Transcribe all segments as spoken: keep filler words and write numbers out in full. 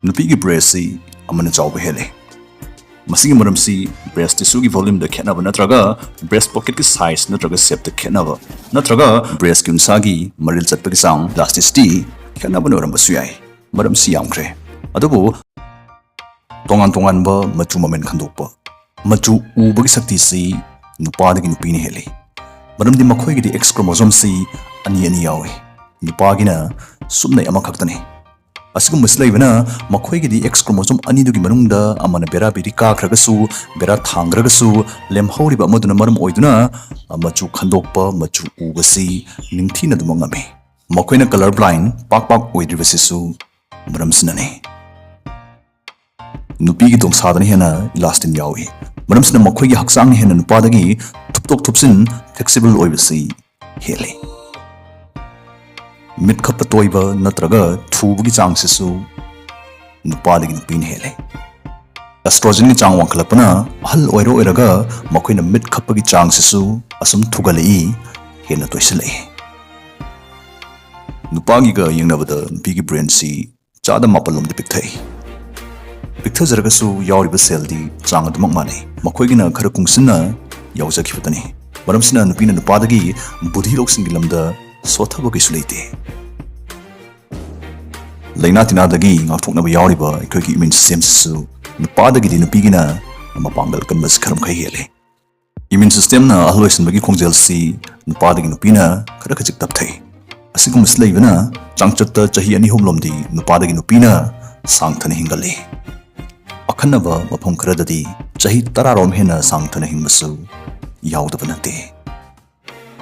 ꯅꯨꯄꯤꯒꯤ breastꯁꯤ ꯑꯃꯅ ꯆꯥꯎꯕ ꯍꯦꯜꯂꯤ꯫ ꯃꯁꯤꯒꯤ ꯃꯔꯝꯁꯤ breast tissueꯒꯤ volumeꯗ ꯈꯦꯠꯅꯕ ꯅꯠꯇ꯭ꯔꯒ breast pocketꯀꯤ size ꯅꯠꯇ꯭ꯔꯒ shapeꯇ ꯈꯦꯠꯅꯕ ꯅꯠꯇ꯭ꯔꯒ breastꯀꯤ ꯎꯟꯁꯥꯒꯤ ꯃꯔꯤꯜ ꯆꯠꯄꯒꯤ ꯆꯥꯡ, elasticity, ꯈꯦꯠꯅꯕꯅ ꯑꯣꯏꯔꯝꯕꯁꯨ ꯌꯥꯏ꯫ ꯃꯔꯝꯁꯤ ꯌꯥꯝꯈ꯭ꯔꯦ꯫ ꯑꯗꯨꯕꯨ ꯇꯣꯉꯥꯟ ꯇꯣꯉꯥꯟꯕ ꯃꯆꯨ ꯃꯃꯦꯟ ꯈꯟꯗꯣꯛꯄ꯫ ꯃꯆꯨ ꯎꯕꯒꯤ ꯁꯛꯇꯤꯁꯤ ꯅꯨꯄꯥꯗꯒꯤ ꯅꯨꯄꯤꯅ ꯍꯦꯜꯂꯤ꯫ ꯃꯔꯝꯗꯤ ꯃꯈꯣꯏꯒꯤꯗꯤ X chromosomeꯁꯤ ꯑꯅꯤ ꯑꯅꯤ ꯌꯥꯎꯏ꯫ ꯅꯨꯄꯥꯒꯤꯅ ꯁꯨꯞꯅꯩ ꯑꯃꯈꯛꯇꯅꯤ꯫ ꯑꯁꯤꯒꯨꯝꯕꯁꯤ ꯂꯩꯕꯅ ꯃꯈꯣꯏꯒꯤꯗꯤ X chromosome ꯑꯅꯤꯗꯨꯒꯤ ꯃꯅꯨꯡꯗ ꯑꯃꯅ ꯕꯦꯔꯥ ꯕꯦꯔꯤ ꯀꯥꯈ꯭ꯔꯒꯁꯨ, ꯕꯦꯔꯥ ꯊꯥꯡꯈ꯭ꯔꯒꯁꯨ, ꯂꯦꯝꯍꯧꯔꯤꯕ ꯑꯃꯗꯨꯅ ꯃꯔꯝ ꯑꯣꯏꯗꯨꯅ ꯃꯆꯨ ꯈꯟꯗꯣꯛꯄ, ꯃꯆꯨ ꯎꯕꯁꯤ ꯅꯤꯡꯊꯤꯅ ꯑꯗꯨꯃꯛ ꯉꯝꯃꯤ꯫ ꯃꯈꯣꯏꯅ colour blind ꯄꯥꯛ ꯄꯥꯛ ꯑꯣꯏꯗ꯭ꯔꯤꯕꯁꯤꯁꯨ ꯃꯔꯝꯁꯤꯅꯅꯤ꯫ ꯅꯨꯄꯤꯒꯤ ꯇꯣꯡꯁꯥꯗꯅ ꯍꯦꯟꯅ elastin ꯌꯥꯎꯏ꯫ ꯃꯔꯝꯁꯤꯅ ꯃꯈꯣꯏꯒꯤ ꯍꯛꯆꯥꯡꯅ ꯍꯦꯟꯅ ꯅꯨꯄꯥꯗꯒꯤ ꯊꯨꯞꯇꯣꯛ ꯊꯨꯞꯆꯤꯟ, flexible ꯑꯣꯏꯕꯁꯤ ꯍꯦꯜꯂꯤ꯫ ꯃꯤꯠ ꯈꯞꯄ ꯇꯣꯏꯕ ꯅꯠꯇ꯭ꯔꯒ ꯊꯨꯕꯒꯤ ꯆꯥꯡꯁꯤꯁꯨ ꯅꯨꯄꯥꯗꯒꯤ ꯅꯨꯄꯤꯅ ꯍꯦꯜꯂꯤ꯫ Estrogenꯒꯤ ꯆꯥꯡ ꯋꯥꯡꯈꯠꯂꯛꯄꯅ ꯑꯍꯜ ꯑꯣꯏꯔ ꯑꯣꯏꯔꯒ ꯃꯈꯣꯏꯅ ꯃꯤꯠ ꯈꯞꯄꯒꯤ ꯆꯥꯡꯁꯤꯁꯨ ꯑꯁꯨꯝ ꯊꯨꯒꯠꯂꯛꯏ, ꯍꯦꯟꯅ ꯇꯣꯏꯁꯤꯜꯂꯛꯏ꯫ ꯅꯨꯄꯥꯒꯤꯒ ꯌꯦꯡꯅꯕꯗ ꯅꯨꯄꯤꯒꯤ brainꯁꯤ ꯆꯥꯗ ꯃꯥꯄꯜ ꯂꯣꯝꯗꯤ ꯄꯤꯛꯊꯩ꯫ ꯄꯤꯛꯊꯖꯔꯒꯁꯨ ꯌꯥꯎꯔꯤꯕ cellꯗꯤ ꯆꯥꯡ ꯑꯗꯨꯃꯛ ꯃꯥꯟꯅꯩ꯫ ꯃꯈꯣꯏꯒꯤꯅ ꯈꯔ ꯀꯨꯡꯁꯤꯟꯅ ꯌꯥꯎꯖꯈꯤꯕꯇꯅꯤ꯫ ꯃꯔꯝꯁꯤꯅ ꯅꯨꯄꯤꯅ ꯅꯨꯄꯥꯗꯒꯤ ꯕꯨꯙꯤ ꯂꯧꯁꯤꯡꯒꯤ ꯂꯝꯗ ꯁꯣꯠꯊꯕ ꯀꯩꯁꯨ ꯂꯩꯇꯦ꯫ ꯂꯥꯏꯅꯥ ꯇꯤꯟꯅꯥꯗꯒꯤ ꯉꯥꯛꯊꯣꯛꯅꯕ ꯌꯥꯎꯔꯤꯕ ꯑꯩꯈꯣꯏꯒꯤ immune systemꯁꯤꯁꯨ ꯅꯨꯄꯥꯗꯒꯤꯗꯤ ꯅꯨꯄꯤꯒꯤꯅ ꯃꯄꯥꯡꯒꯜ ꯀꯟꯕꯁꯤ ꯈꯔ ꯃꯈꯩ ꯍꯦꯜꯂꯤ꯫ Immune systemꯅ ꯑꯍꯜ ꯑꯣꯏꯁꯤꯟꯕꯒꯤ ꯈꯣꯡꯖꯦꯜꯁꯤ ꯅꯨꯄꯥꯗꯒꯤ ꯅꯨꯄꯤꯅ ꯈꯔ ꯈꯖꯤꯛ ꯇꯞꯊꯩ꯫ ꯑꯁꯤꯒꯨꯝꯕꯁꯤ ꯂꯩꯕꯅ ꯆꯥꯡꯆꯠꯇ ꯆꯍꯤ ꯑꯅꯤ ꯑꯍꯨꯝ ꯂꯣꯝꯗꯤ ꯅꯨꯄꯥꯗꯒꯤ ꯅꯨꯄꯤꯅ ꯁꯥꯡꯊꯅ ꯍꯤꯡꯒꯜꯂꯤ꯫ ꯑꯈꯟꯅꯕ ꯃꯐꯝ ꯈꯔꯗꯗꯤ ꯆꯍꯤ ꯇꯔꯥ ꯔꯣꯝ ꯍꯦꯟꯅ ꯁꯥꯡꯊꯅ ꯍꯤꯡꯕꯁꯨ ꯌꯥꯎꯗꯕ ꯅꯠꯇꯦ꯫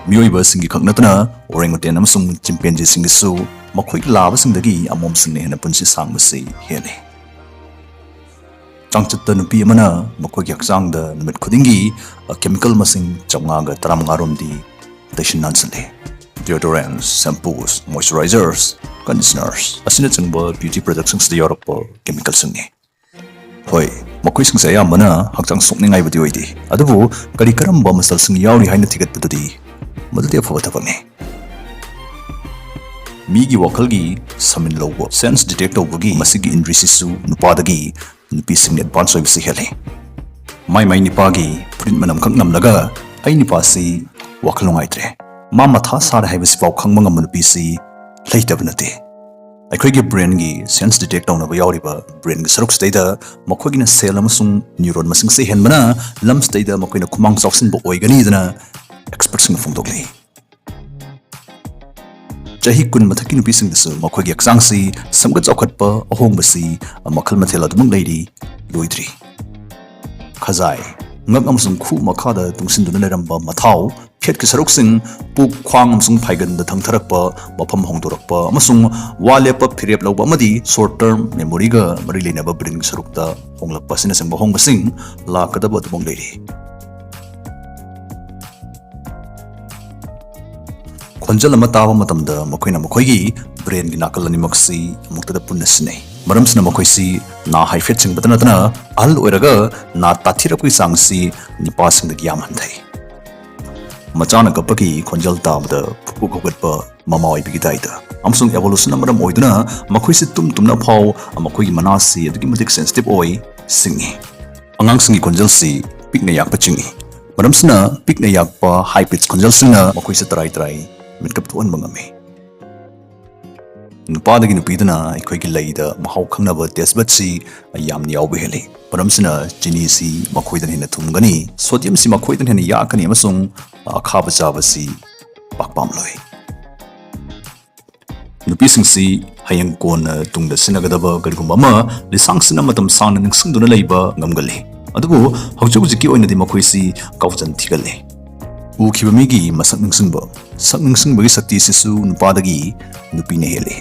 ꯃꯤꯑꯣꯏꯕꯁꯤꯡꯒꯤ ꯈꯛ ꯅꯠꯇꯅ orangutan ꯑꯃꯁꯨꯡ chimpanzeeꯁꯤꯡꯒꯤꯁꯨ ꯃꯈꯣꯏꯒꯤ ꯂꯥꯕꯁꯤꯡꯗꯒꯤ ꯑꯃꯣꯝꯁꯤꯡꯅ ꯍꯦꯟꯅ ꯄꯨꯟꯁꯤ ꯁꯥꯡꯕꯁꯤ ꯍꯦꯜꯂꯤ꯫ ꯆꯥꯡꯆꯠꯇ ꯅꯨꯄꯤ ꯑꯃꯅ ꯃꯈꯣꯏꯒꯤ ꯍꯛꯆꯥꯡꯗ ꯅꯨꯃꯤꯠ ꯈꯨꯗꯤꯡꯒꯤ, ꯑ, chemical ꯃꯁꯤꯡ ꯆꯥꯝꯃꯉꯥꯒ ꯇꯔꯥꯃꯉꯥ ꯔꯣꯝꯗꯤ ꯇꯩꯁꯤꯟ ꯅꯥꯟꯁꯤꯜꯂꯤ꯫ Deodorants, shampoos, moisturizers, conditioners ꯑꯁꯤꯅꯆꯤꯡꯕ beauty productꯁꯤꯡꯁꯤꯗ ꯌꯥꯎꯔꯛꯄ chemicalꯁꯤꯡꯅꯤ꯫ ꯍꯣꯏ, ꯃꯈꯣꯏꯁꯤꯡꯁꯦ ꯑꯌꯥꯝꯕꯅ ꯍꯛꯆꯥꯡ ꯁꯣꯛꯅꯤꯡꯉꯥꯏꯕꯨꯗꯤ ꯑꯣꯏꯗꯦ, ꯑꯗꯨꯕꯨ ꯀꯔꯤ ꯀꯔꯝꯕ ꯃꯆꯜꯁꯤꯡ ꯌꯥꯎꯔꯤ ꯍꯥꯏꯅ ꯊꯤꯒꯠꯄꯗꯨꯗꯤ ꯃꯗꯨꯗꯤ ꯑꯐꯕ ꯊꯕꯛꯅꯤ꯫ ꯃꯤꯒꯤ ꯋꯥꯈꯜꯒꯤ ꯁꯃꯤꯟ ꯂꯧꯕ, sense detect ꯇꯧꯕꯒꯤ ꯃꯁꯤꯒꯤ ꯏꯟꯗ꯭ꯔꯤꯁꯤꯁꯨ ꯅꯨꯄꯥꯗꯒꯤ ꯅꯨꯄꯤꯁꯤꯡꯅ advance ꯑꯣꯏꯕꯁꯤ ꯍꯦꯜꯂꯤ꯫ ꯃꯥꯏ ꯃꯥꯏ ꯅꯨꯄꯥꯒꯤ ꯐꯨꯔꯤꯠ ꯃꯅꯝꯈꯛ ꯅꯝꯂꯒ "ꯑꯩ ꯅꯨꯄꯥꯁꯤ ꯋꯥꯈꯜ ꯅꯨꯡꯉꯥꯏꯇ꯭ꯔꯦ, ꯃꯥ ꯃꯊꯥ ꯁꯥꯔꯦ" ꯍꯥꯏꯕꯁꯤꯐꯥꯎ ꯈꯪꯕ ꯉꯝꯕ ꯅꯨꯄꯤꯁꯤ ꯂꯩꯇꯕ ꯅꯠꯇꯦ꯫ ꯑꯩꯈꯣꯏꯒꯤ brainꯒꯤ sense detect ꯇꯧꯅꯕ ꯌꯥꯎꯔꯤꯕ brainꯒꯤ ꯁꯔꯨꯛꯁꯤꯗꯩꯗ ꯃꯈꯣꯏꯒꯤꯅ cell ꯑꯃꯁꯨꯡ neuron ꯃꯁꯤꯡꯁꯦ ꯍꯦꯟꯕꯅ ꯂꯝꯁꯤꯗꯩꯗ ꯃꯈꯣꯏꯅ ꯈꯨꯃꯥꯡ ꯆꯥꯎꯁꯤꯟꯕ ꯑꯣꯏꯒꯅꯤꯗꯅ expertꯁꯤꯡꯅ ꯐꯣꯡꯗꯣꯛꯂꯤ꯫ ꯆꯍꯤ ꯀꯨꯟ ꯃꯊꯛꯀꯤ ꯅꯨꯄꯤꯁꯤꯡꯗꯁꯨ ꯃꯈꯣꯏꯒꯤ ꯍꯛꯆꯥꯡꯁꯤ ꯁꯦꯝꯒꯠ ꯆꯥꯎꯈꯠꯄ ꯑꯍꯣꯡꯕꯁꯤ ꯃꯈꯜ ꯃꯊꯦꯜ ꯑꯗꯨꯃꯛ ꯂꯩꯔꯤ, ꯂꯣꯏꯗ꯭ꯔꯤ꯫ ꯈꯖꯥꯏ, ꯉꯛ ꯑꯃꯁꯨꯡ ꯈꯨ ꯃꯈꯥꯗ ꯇꯨꯡꯁꯤꯟꯗꯨꯅ ꯂꯩꯔꯝꯕ ꯃꯊꯥꯎ, ꯐꯦꯠꯀꯤ ꯁꯔꯨꯛꯁꯤꯡ, ꯄꯨꯛ, ꯈ꯭ꯋꯥꯡ ꯑꯃꯁꯨꯡ ꯐꯥꯏꯒꯟꯗ ꯊꯪꯊꯔꯛꯄ, ꯃꯐꯝ ꯍꯣꯡꯗꯣꯔꯛꯄ ꯑꯃꯁꯨꯡ ꯋꯥ ꯂꯦꯞꯄ, ꯐꯤꯔꯦꯞ ꯂꯧꯕ ꯑꯃꯗꯤ short term memoryꯒ ꯃꯔꯤ ꯂꯩꯅꯕ brainꯒꯤ ꯁꯔꯨꯛꯇ ꯍꯣꯡꯂꯛꯄ ꯑꯁꯤꯅꯆꯤꯡꯕ ꯑꯍꯣꯡꯕꯁꯤꯡ ꯂꯥꯛꯀꯗꯕ ꯑꯗꯨꯃꯛ ꯂꯩꯔꯤ꯫ ꯈꯣꯟꯖꯦꯜ ꯑꯃ ꯇꯥꯕ ꯃꯇꯝꯗ ꯃꯈꯣꯏꯅ ꯃꯈꯣꯏꯒꯤ brainꯒꯤ ꯅꯥꯀꯜ ꯑꯅꯤꯃꯛꯁꯤ ꯑꯃꯨꯛꯇꯗ ꯄꯨꯟꯅ ꯁꯤꯟꯅꯩ꯫ ꯃꯔꯝꯁꯤꯅ ꯃꯈꯣꯏꯁꯤ ꯅꯥ ꯍꯥꯏꯐꯦꯠ ꯆꯤꯡꯕꯇ ꯅꯠꯇꯅ ꯑꯍꯜ ꯑꯣꯏꯔꯒ ꯅꯥ ꯇꯥꯊꯤꯔꯛꯄꯒꯤ ꯆꯥꯡꯁꯤ ꯅꯨꯄꯥꯁꯤꯡꯗꯒꯤ ꯌꯥꯝ ꯍꯟꯊꯩ꯫ ꯃꯆꯥꯅ ꯀꯞꯄꯒꯤ ꯈꯣꯟꯖꯦꯜ ꯇꯥꯕꯗ ꯄꯨꯛ ꯍꯧꯒꯠꯄ ꯃꯃꯥ ꯑꯣꯏꯕꯒꯤ ꯗꯥꯏꯗ ꯑꯃꯁꯨꯡ evolutionꯅ ꯃꯔꯝ ꯑꯣꯏꯗꯨꯅ ꯃꯈꯣꯏꯁꯤ ꯇꯨꯝ ꯇꯨꯝꯅ ꯐꯥꯎ ꯃꯈꯣꯏꯒꯤ ꯃꯅꯥꯁꯤ ꯑꯗꯨꯛꯀꯤ ꯃꯇꯤꯛ sensitive ꯑꯣꯏ, ꯁꯤꯡꯏ꯫ ꯑꯉꯥꯡꯁꯤꯡꯒꯤ ꯈꯣꯟꯖꯦꯜꯁꯤ ꯄꯤꯛꯅ ꯌꯥꯛꯄ ꯆꯤꯡꯏ꯫ ꯃꯔꯝꯁꯤꯅ ꯄꯤꯛꯅ ꯌꯥꯛꯄ high pitch ꯈꯣꯟꯖꯦꯜꯁꯤꯡꯅ ꯃꯈꯣꯏꯁꯤ ꯇꯔꯥꯏ ꯇꯔꯥꯏ ꯃꯤꯠꯀꯞ ꯊꯣꯛꯍꯟꯕ ꯉꯝꯃꯤ꯫ ꯅꯨꯄꯥꯗꯒꯤ ꯅꯨꯄꯤꯗꯅ ꯑꯩꯈꯣꯏꯒꯤ ꯂꯩꯗ ꯃꯍꯥꯎ ꯈꯪꯅꯕ taste budꯁꯤ ꯌꯥꯝꯅ ꯌꯥꯎꯕ ꯍꯦꯜꯂꯤ꯫ ꯃꯔꯝꯁꯤꯅ ꯆꯤꯅꯤꯁꯤ ꯃꯈꯣꯏꯗꯅ ꯍꯦꯟꯅ ꯊꯨꯝꯒꯅꯤ, sodiumꯁꯤ ꯃꯈꯣꯏꯗꯅ ꯍꯦꯟꯅ ꯌꯥꯛꯀꯅꯤ ꯑꯃꯁꯨꯡ ꯑꯈꯥꯕ ꯆꯥꯕꯁꯤ ꯄꯥꯛ ꯄꯥꯝꯂꯣꯏ꯫ ꯅꯨꯄꯤꯁꯤꯡꯁꯤ ꯍꯌꯦꯡ ꯀꯣꯟꯅ ꯇꯨꯡꯗ ꯁꯤꯖꯤꯟꯅꯒꯗꯕ ꯀꯔꯤꯒꯨꯝꯕ ꯑꯃ ꯂꯤꯁꯥꯡ ꯁꯤꯠꯅ ꯃꯇꯝ ꯁꯥꯡꯅ ꯅꯤꯡꯁꯤꯡꯗꯨꯅ ꯂꯩꯕ ꯉꯝꯒꯜꯂꯤ꯫ ꯑꯗꯨꯕꯨ ꯍꯧꯖꯤꯛ ꯍꯧꯖꯤꯛꯀꯤ ꯑꯣꯏꯅꯗꯤ ꯃꯈꯣꯏꯁꯤ ꯀꯥꯎꯖꯟ ꯊꯤꯒꯜꯂꯤ꯫ ꯎꯈꯤꯕ ꯃꯤꯒꯤ ꯃꯁꯛ ꯅꯤꯡꯁꯤꯡꯕ, ꯁꯛ ꯅꯤꯡꯁꯤꯡꯕꯒꯤ ꯁꯛꯇꯤꯁꯤꯁꯨ ꯅꯨꯄꯥꯗꯒꯤ ꯅꯨꯄꯤꯅ ꯍꯦꯜꯂꯤ꯫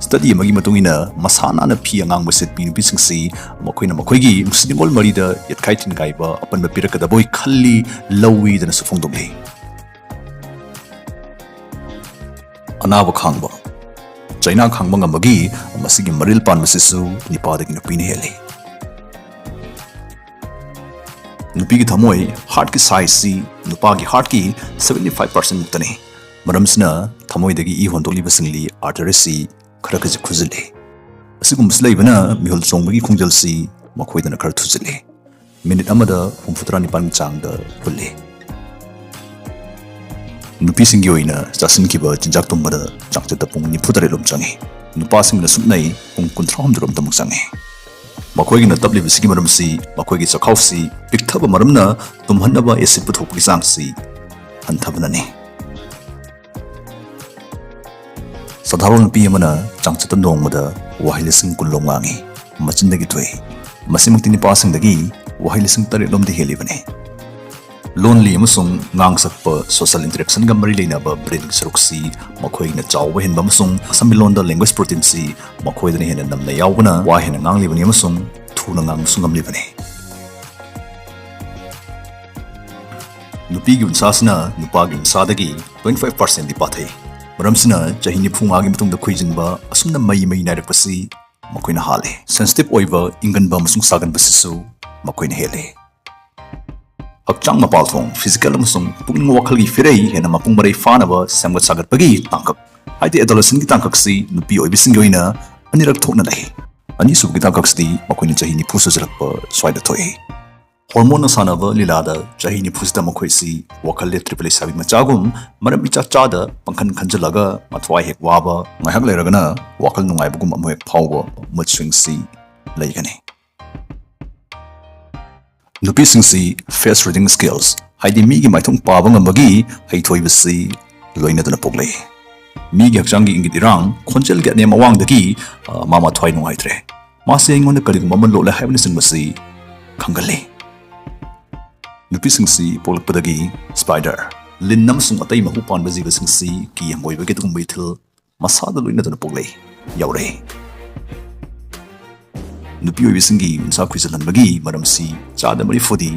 Study ꯑꯃꯒꯤ ꯃꯇꯨꯡ ꯏꯟꯅ, ꯃꯁꯥ ꯅꯥꯟꯅ ꯐꯤ ꯑꯉꯥꯡꯕ ꯁꯦꯠꯄꯤ ꯅꯨꯄꯤꯁꯤꯡꯁꯤ ꯃꯈꯣꯏꯅ ꯃꯈꯣꯏꯒꯤ ꯅꯨꯡꯁꯤ ꯅꯨꯡꯒꯣꯜ ꯃꯔꯤꯗ ꯌꯦꯠꯈꯥꯏ ꯊꯤꯟꯒꯥꯏꯕ ꯑꯄꯟꯕ ꯄꯤꯔꯛꯀꯗꯕꯣꯏ ꯈꯜꯂꯤ, ꯂꯧꯏꯗꯅꯁꯨ ꯐꯣꯡꯗꯣꯛꯂꯤ꯫ ꯑꯅꯥꯕ ꯈꯥꯡꯕ, ꯆꯩꯅꯥ ꯈꯥꯡꯕ ꯉꯝꯕꯒꯤ ꯃꯁꯤꯒꯤ ꯃꯔꯤꯜ ꯄꯥꯟꯕꯁꯤꯁꯨ ꯅꯨꯄꯥꯗꯒꯤ ꯅꯨꯄꯤꯅ ꯍꯦꯜꯂꯤ꯫ ꯅꯨꯄꯤꯒꯤ ꯊꯃꯣꯏ, heartꯀꯤ sizeꯁꯤ ꯅꯨꯄꯥꯒꯤ heartꯀꯤ seventy five percent ꯃꯨꯛꯇꯅꯤ꯫ ꯃꯔꯝꯁꯤꯅ ꯊꯃꯣꯏꯗꯒꯤ ꯏ ꯍꯣꯟꯗꯣꯛꯂꯤꯕꯁꯤꯡꯂꯤ ꯑꯥꯔꯇꯔꯤꯁꯤ ꯈꯔ ꯈꯖꯤꯛ ꯈꯨꯖꯤꯜꯂꯤ꯫ ꯑꯁꯤꯒꯨꯝꯕꯁꯤ ꯂꯩꯕꯅ ꯃꯤꯍꯨꯜ ꯆꯣꯡꯕꯒꯤ ꯈꯣꯡꯖꯦꯜꯁꯤ ꯃꯈꯣꯏꯗꯅ ꯈꯔ ꯊꯨꯖꯤꯜꯂꯤ꯫ ꯃꯤꯅꯤꯠ ꯑꯃꯗ ꯍꯨꯝꯐꯨꯇꯔꯥ ꯅꯤꯄꯥꯟꯒꯤ ꯆꯥꯡꯗ ꯍꯨꯜꯂꯤ꯫ ꯅꯨꯄꯤꯁꯤꯡꯒꯤ ꯑꯣꯏꯅ ꯆꯥꯁꯤꯟꯈꯤꯕ ꯆꯤꯟꯖꯥꯛ ꯇꯨꯝꯕꯗ ꯆꯥꯡꯆꯠꯇ ꯄꯨꯡ ꯅꯤꯐꯨꯇꯔꯦꯠ ꯂꯣꯝ ꯆꯪꯏ꯫ ꯅꯨꯄꯥꯁꯤꯡꯅ ꯁꯨꯞꯅꯩ ꯄꯨꯡ ꯀꯨꯟꯊ꯭ꯔꯥ ꯍꯨꯝꯗꯣꯏ ꯂꯣꯝꯇꯃꯛ ꯆꯪꯏ꯫ ꯃꯈꯣꯏꯒꯤꯅ ꯇꯞꯂꯤꯕꯁꯤꯒꯤ ꯃꯔꯝꯁꯤ ꯃꯈꯣꯏꯒꯤ ꯆꯈꯥꯎꯁꯤ ꯄꯤꯛꯊꯕ ꯃꯔꯝꯅ ꯇꯨꯝꯍꯟꯅꯕ ꯑꯦꯁꯤꯗ ꯄꯨꯊꯣꯛꯄꯒꯤ ꯆꯥꯡꯁꯤ ꯍꯟꯊꯕꯅꯅꯤ꯫ ꯁꯥꯙꯥꯔꯣꯟ ꯅꯨꯄꯤ ꯑꯃꯅ ꯆꯥꯡꯆꯠꯇ ꯅꯣꯡꯃꯗ ꯋꯥꯍꯩ ꯂꯤꯁꯤꯡ ꯀꯨꯟ ꯂꯣꯝ ꯉꯥꯡꯏ, ꯃꯆꯤꯟꯗꯒꯤ ꯊꯣꯛꯏ꯫ ꯃꯁꯤꯃꯛꯇꯤ ꯅꯨꯄꯥꯁꯤꯡꯗꯒꯤ ꯋꯥꯍꯩ ꯂꯤꯁꯤꯡ ꯇꯔꯦꯠ ꯂꯣꯝꯗꯤ ꯍꯦꯜꯂꯤꯕꯅꯤ꯫ ꯂꯣꯟꯂꯤ ꯑꯃꯁꯨꯡ ꯉꯥꯡ ꯁꯛꯄ, social interaction ꯒ ꯃꯔꯤ ꯂꯩꯅꯕ brain ꯒꯤ ꯁꯔꯨꯛꯁꯤ ꯃꯈꯣꯏꯅ ꯆꯥꯎꯕ ꯍꯦꯟꯕ ꯑꯃꯁꯨꯡ ꯑꯁꯝꯕꯤ ꯂꯣꯟꯗ language protein ꯁꯤ ꯃꯈꯣꯏꯗꯅ ꯍꯦꯟꯅ ꯅꯝꯅ ꯌꯥꯎꯕꯅ ꯋꯥ ꯍꯦꯟꯅ ꯉꯥꯡꯂꯤꯕꯅꯤ ꯑꯃꯁꯨꯡ ꯊꯨꯅ ꯉꯥꯡꯕꯁꯨ ꯉꯝꯂꯤꯕꯅꯤ꯫ ꯅꯨꯄꯤꯒꯤ ꯎꯟꯁꯥꯁꯤꯅ ꯅꯨꯄꯥꯒꯤ ꯎꯟꯁꯥꯗꯒꯤ twenty five percent ꯗꯤ ꯄꯥꯊꯩ꯫ ꯃꯔꯝꯁꯤꯅ ꯆꯍꯤ ꯅꯤꯐꯨ ꯃꯉꯥꯒꯤ ꯃꯇꯨꯡꯗ ꯈꯨꯏꯖꯤꯟꯕ ꯑꯁꯨꯝꯅ ꯃꯩ ꯃꯩ ꯅꯥꯏꯔꯛꯄꯁꯤ ꯃꯈꯣꯏꯅ ꯍꯥꯜꯂꯤ꯫ Sensitive ꯑꯣꯏꯕ, ꯏꯪꯒꯟꯕ ꯑꯃꯁꯨꯡ ꯁꯥꯒꯟꯕꯁꯤꯁꯨ ꯃꯈꯣꯏꯅ ꯍꯦꯜꯂꯤ꯫ ꯍꯛꯆꯥꯡ ꯃꯄꯥꯜꯊꯣꯡ, physical ꯑꯃꯁꯨꯡ ꯄꯨꯛꯅꯤꯡ ꯋꯥꯈꯜꯒꯤ ꯐꯤꯔꯩ ꯍꯦꯟꯅ ꯃꯄꯨꯡ ꯃꯔꯩ ꯐꯥꯅꯕ ꯁꯦꯝꯒꯠ ꯁꯥꯒꯠꯄꯒꯤ ꯇꯥꯡꯀꯛ, ꯍꯥꯏꯗꯤ adolescent ꯀꯤ ꯇꯥꯡꯀꯛꯁꯤ ꯅꯨꯄꯤ ꯑꯣꯏꯕꯤꯁꯤꯡꯒꯤ ꯑꯣꯏꯅ ꯑꯅꯤꯔꯛ ꯊꯣꯛꯅ ꯂꯩ꯫ ꯑꯅꯤꯁꯨꯕꯒꯤ ꯇꯥꯡꯀꯛꯁꯤꯗꯤ ꯃꯈꯣꯏꯅ ꯆꯍꯤ ꯅꯤꯐꯨ ꯁꯨꯖꯜꯂꯛꯄ ꯁ꯭ꯋꯥꯏꯗ ꯊꯣꯛꯏ꯫ Hormone ꯅ ꯁꯥꯟꯅꯕ ꯂꯤꯂꯥꯗ ꯆꯍꯤ ꯅꯤꯐꯨꯁꯤꯗ ꯃꯈꯣꯏꯁꯤ ꯋꯥꯈꯜ ꯂꯦꯞꯇ꯭ꯔꯤꯕ ꯂꯩꯁꯥꯕꯤ ꯃꯆꯥꯒꯨꯝ ꯃꯔꯝ ꯏꯆꯥ ꯆꯥꯗ ꯄꯪꯈꯟ ꯈꯟꯖꯤꯜꯂꯒ ꯃꯊ꯭ꯋꯥꯏ ꯍꯦꯛ ꯋꯥꯕ, ꯉꯥꯏꯍꯥꯛ ꯂꯩꯔꯒꯅ ꯋꯥꯈꯜ ꯅꯨꯡꯉꯥꯏꯕꯒꯨꯝ ꯑꯃ ꯍꯦꯛ ꯐꯥꯎꯕ mood swing ꯁꯤ ꯂꯩꯒꯅꯤ꯫ ꯅꯨꯄꯤꯁꯤꯡꯁꯤ face reading skills, ꯍꯥꯏꯗꯤ ꯃꯤꯒꯤ ꯃꯥꯏꯊꯣꯡ ꯄꯥꯕ ꯉꯝꯕꯒꯤ ꯍꯩꯊꯣꯏꯕꯁꯤ ꯂꯣꯏꯅꯗꯨꯅ ꯄꯣꯛꯂꯛꯏ꯫ ꯃꯤꯒꯤ ꯍꯛꯆꯥꯡꯒꯤ ꯏꯪꯒꯤꯠ ꯏꯔꯥꯡ, ꯈꯣꯟꯖꯦꯜꯒꯤ ꯑꯅꯦꯝ ꯑꯋꯥꯡꯗꯒꯤ, ꯑ, ꯃꯥ ꯃꯊ꯭ꯋꯥꯏ ꯅꯨꯡꯉꯥꯏꯇ꯭ꯔꯦ, ꯃꯥꯁꯦ ꯑꯩꯉꯣꯟꯗ ꯀꯔꯤꯒꯨꯝꯕ ꯑꯃ ꯂꯣꯠꯂꯦ ꯍꯥꯏꯕꯅꯆꯤꯡꯕꯁꯤ ꯈꯪꯒꯜꯂꯤ꯫ ꯅꯨꯄꯤꯁꯤꯡꯁꯤ ꯄꯣꯛꯂꯛꯄꯗꯒꯤ spider, ꯂꯤꯟ ꯑꯃꯁꯨꯡ ꯑꯇꯩ ꯃꯍꯨ ꯄꯥꯟꯕ ꯖꯤꯕꯁꯤꯡꯁꯤ ꯀꯤ ꯍꯪꯒꯣꯏꯕꯒꯤ ꯑꯗꯨꯒꯨꯝꯕ ꯏꯊꯤꯜ ꯃꯁꯥꯗ ꯂꯣꯏꯅꯗꯨꯅ ꯄꯣꯛꯂꯛꯏ, ꯌꯥꯎꯔꯛꯏ꯫ ꯅꯨꯄꯤ ꯑꯣꯏꯕꯤꯁꯤꯡꯒꯤ ꯎꯟꯁꯥ ꯈꯨꯏꯖꯜꯍꯟꯕꯒꯤ ꯃꯔꯝꯁꯤ ꯆꯥꯗ ꯃꯔꯤꯐꯨꯗꯤ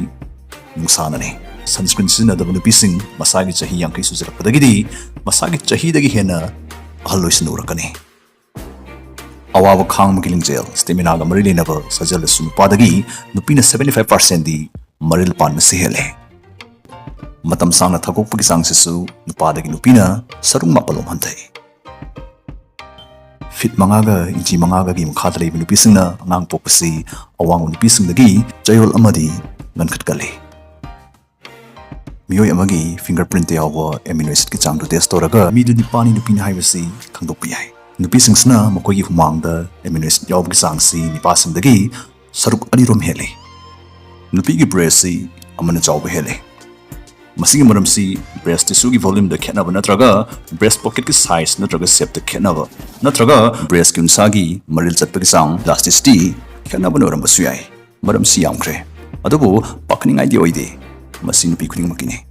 ꯅꯨꯡꯁꯥꯅꯅꯤ꯫ Sunscreen ꯁꯤꯖꯤꯟꯅꯗꯕ ꯅꯨꯄꯤꯁꯤꯡ ꯃꯁꯥꯒꯤ ꯆꯍꯤ ꯌꯥꯡꯈꯩ ꯁꯨꯖꯜꯂꯛꯄꯗꯒꯤꯗꯤ ꯃꯁꯥꯒꯤ ꯆꯍꯤꯗꯒꯤ ꯍꯦꯟꯅ ꯑꯍꯜ ꯑꯣꯏꯁꯤꯟꯅ ꯎꯔꯛꯀꯅꯤ꯫ ꯑꯋꯥꯕ ꯈꯥꯡꯕꯒꯤ ꯂꯤꯡꯖꯦꯜ, stamina ꯒ ꯃꯔꯤ ꯂꯩꯅꯕ ꯁꯥꯖꯦꯜꯗꯁꯨ ꯅꯨꯄꯥꯗꯒꯤ ꯅꯨꯄꯤꯅ seventy five percent ꯗꯤ ꯃꯔꯤꯜ ꯄꯥꯟꯕꯁꯤ ꯍꯦꯜꯂꯦ꯫ ꯃꯇꯝ ꯁꯥꯡꯅ ꯊꯥꯒꯣꯛꯄꯒꯤ ꯆꯥꯡꯁꯤꯁꯨ ꯅꯨꯄꯥꯗꯒꯤ ꯅꯨꯄꯤꯅ ꯁꯔꯨꯛ ꯃꯥꯄꯜꯂꯣꯝ ꯍꯟꯊꯩ꯫ ꯐꯤꯠ ꯃꯉꯥꯒ ꯏꯟꯆꯤ ꯃꯉꯥꯒꯒꯤ ꯃꯈꯥꯗ ꯂꯩꯕ ꯅꯨꯄꯤꯁꯤꯡꯅ ꯑꯉꯥꯡ ꯄꯣꯛꯄꯁꯤ ꯑꯋꯥꯡꯕ ꯅꯨꯄꯤꯁꯤꯡꯗꯒꯤ ꯆꯌꯣꯜ ꯑꯃꯗꯤ ꯉꯟꯈꯠꯀꯜꯂꯤ꯫ ꯃꯤꯑꯣꯏ ꯑꯃꯒꯤ ꯐꯤꯡꯒꯔ ꯄ꯭ꯔꯤꯟꯇ ꯌꯥꯎꯕ ꯑꯦꯃꯤꯅꯣ ꯑꯦꯁꯤꯗꯀꯤ ꯆꯥꯡꯗꯨ ꯇꯦꯁ ꯇꯧꯔꯒ ꯃꯤꯗꯨ ꯅꯨꯄꯥꯅꯤ ꯅꯨꯄꯤꯅꯤ ꯍꯥꯏꯕꯁꯤ ꯈꯪꯗꯣꯛꯄ ꯌꯥꯏ꯫ ꯅꯨꯄꯤꯁꯤꯡꯁꯤꯅ ꯃꯈꯣꯏꯒꯤ ꯍꯨꯃꯥꯡꯗ ꯑꯦꯃꯤꯅꯣ ꯑꯦꯁꯤꯗ ꯌꯥꯎꯕꯒꯤ ꯆꯥꯡꯁꯤ ꯅꯨꯄꯥꯁꯤꯡꯗꯒꯤ ꯁꯔꯨꯛ ꯑꯅꯤꯔꯣꯝ ꯍꯦꯜꯂꯤ꯫ ꯅꯨꯄꯤꯒꯤ ꯕ꯭ꯔꯦꯁꯁꯤ ꯑꯃꯅ ꯆꯥꯎꯕ ꯍꯦꯜꯂꯤ꯫ ꯃꯁꯤꯒꯤ ꯃꯔꯝꯁꯤ ꯕ꯭ꯔꯦꯁ ꯇꯤꯁꯨꯒꯤ ꯚꯣꯂ꯭ꯌꯨꯝꯗ ꯈꯦꯠꯅꯕ ꯅꯠꯇ꯭ꯔꯒ ꯕ꯭ꯔꯦꯁ ꯄꯣꯀꯦꯠꯀꯤ ꯁꯥꯏꯖ ꯅꯠꯇ꯭ꯔꯒ ꯁꯦꯞꯇ ꯈꯦꯠꯅꯕ ꯅꯠꯇ꯭ꯔꯒ ꯕ꯭ꯔꯦꯁꯀꯤ ꯎꯟꯁꯥꯒꯤ ꯃꯔꯤꯜ ꯆꯠꯄꯒꯤ ꯆꯥꯡ, ꯏꯂꯥꯁꯇꯤꯁꯤꯇꯤ, ꯈꯦꯠꯅꯕꯅ ꯑꯣꯏꯔꯝꯕꯁꯨ ꯌꯥꯏ꯫ ꯃꯔꯝꯁꯤ ꯌꯥꯝꯈ꯭ꯔꯦ, ꯑꯗꯨꯕꯨ ꯄꯥꯈꯠꯅꯤꯡꯉꯥꯏꯗꯤ ꯑꯣꯏꯗꯦ꯫ ꯃꯁꯤ ꯅꯨꯄꯤ ꯈꯨꯗꯤꯡꯃꯛꯀꯤꯅꯤ꯫